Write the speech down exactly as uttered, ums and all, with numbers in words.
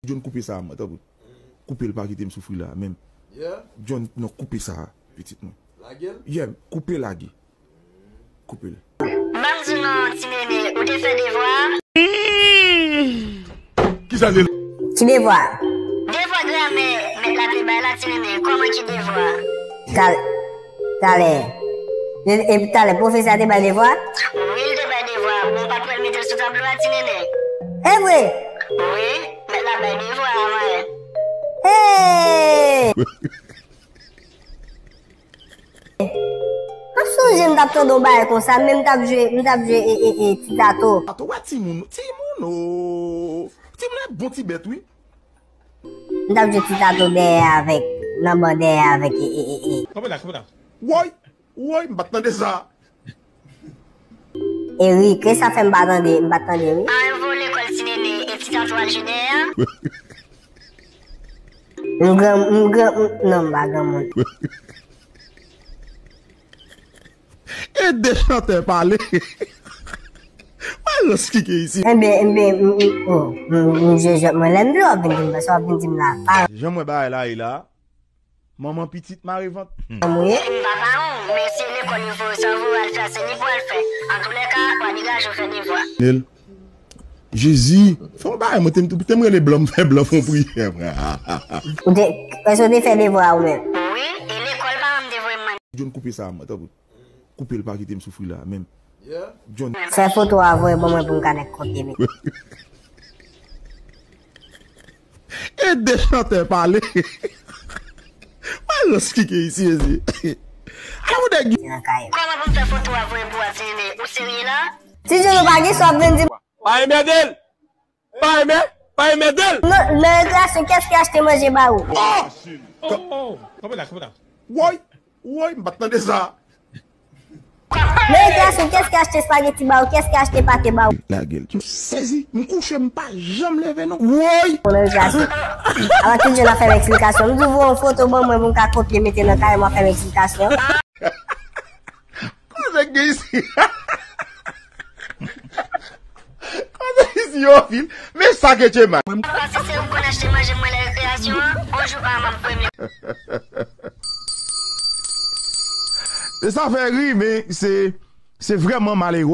John, koupe sa a, mwen, tanpri. Koupe l, pa kite m soufri la, menm. John, non, koupe sa a, pitit mwen. Yeah, koupe, lage. Koupe l. Ban m di w non, ti nene, ou te fè devwa a? Kisa se? Ki devwa? Devwa gramè, mèt la te bay la, ti nene, kòman ki devwa? Tal-, talè. E, e talè, pwofesè a te bay devwa? Wi, l te bay devwa. Bon, pa t wè l mete l sou tablo a, ti nene? E vre? Wi, mèt la bay devwa a, mwen. Hey! M ap sonje m t ap tande yon bagay konsa, men m t ap jwe, m t ap jwe e, e, e, ti tato. Tato, wè timoun, timoun, o. Timoun e bon ti bèt, wi. M t ap jwe ti tato dèyè avèk, nan ban dèyè avèk, e, e, e, e. Kanpe la, kanpe la. Woy, woy, m pa t tande sa. Erik, e sa fè m pa tande, m pa t tande, wi. An, yo voye lekòl ti nene, e ti tato al jwe dèyè a? M gran, m gran, m, non, m pa granmoun. E de chantè pale. Mwen lòs ki gen isi. Enben, enben, m, m, oh, m, m, je, je, mwen lè m vle w ap vin di m sa, w ap vin di m la. Pa. Jan mwen bagay la ye la. Manman pitit mare vant. Hmm. Mwen ye. M pa paran w, men se lekòl yo voye w, sa yo voye w al fè a, se li pou w al fè. Antoulèka, w a degaje w fè devwa. Nel. Jezi, fè yon bagay, mwen te m, te m rele blan, m fè blan fè yon priyè, frè. Ou te, èske w te fè devwa ou menm? Wi, e lekòl paran m te voye m mande. John, koupe sa a, mwen, tanpri. Koupe l, pa kite m soufri la, menm. John. Fè foto a voye ban mwen pou m ka nèk kopye, men. E de chantè pale. Mwen lòs ki gen isi, isi. Ala pou nèg. Kòman pou m fè foto a voye pou w a, ti nene? Ou serye la? Ti John, ou pa gen sa w ap vin di m. Pa enmède l! Pa enmè, pa enmède l! Non, nan rekreasyon, kiyès ki achte manje ba ou? Oh! Oh, oh, kanpe la, kanpe la. Woy, woy, m pa t tande sa. Nan rekreasyon, kiyès ki achte espageti ba ou? Kiyès ki achte pate ba ou? Lage l. M sezi, m kouche, m pa janm leve, non. Woy! Nan rekreasyon. Avan tout jan ap fè m eksplikasyon. M di w voye yon foto ban mwen pou m ka kopye mete nan kay mwen, ap fè m eksplikasyon. Koze k gen isi? Koze isi yo vil. Men sa ke Djemal. Paske se ou k konn achte manje mwen nan rekreasyon an. On jou pa m ap voye m. E sa fè ri, men se, se vrèman malere.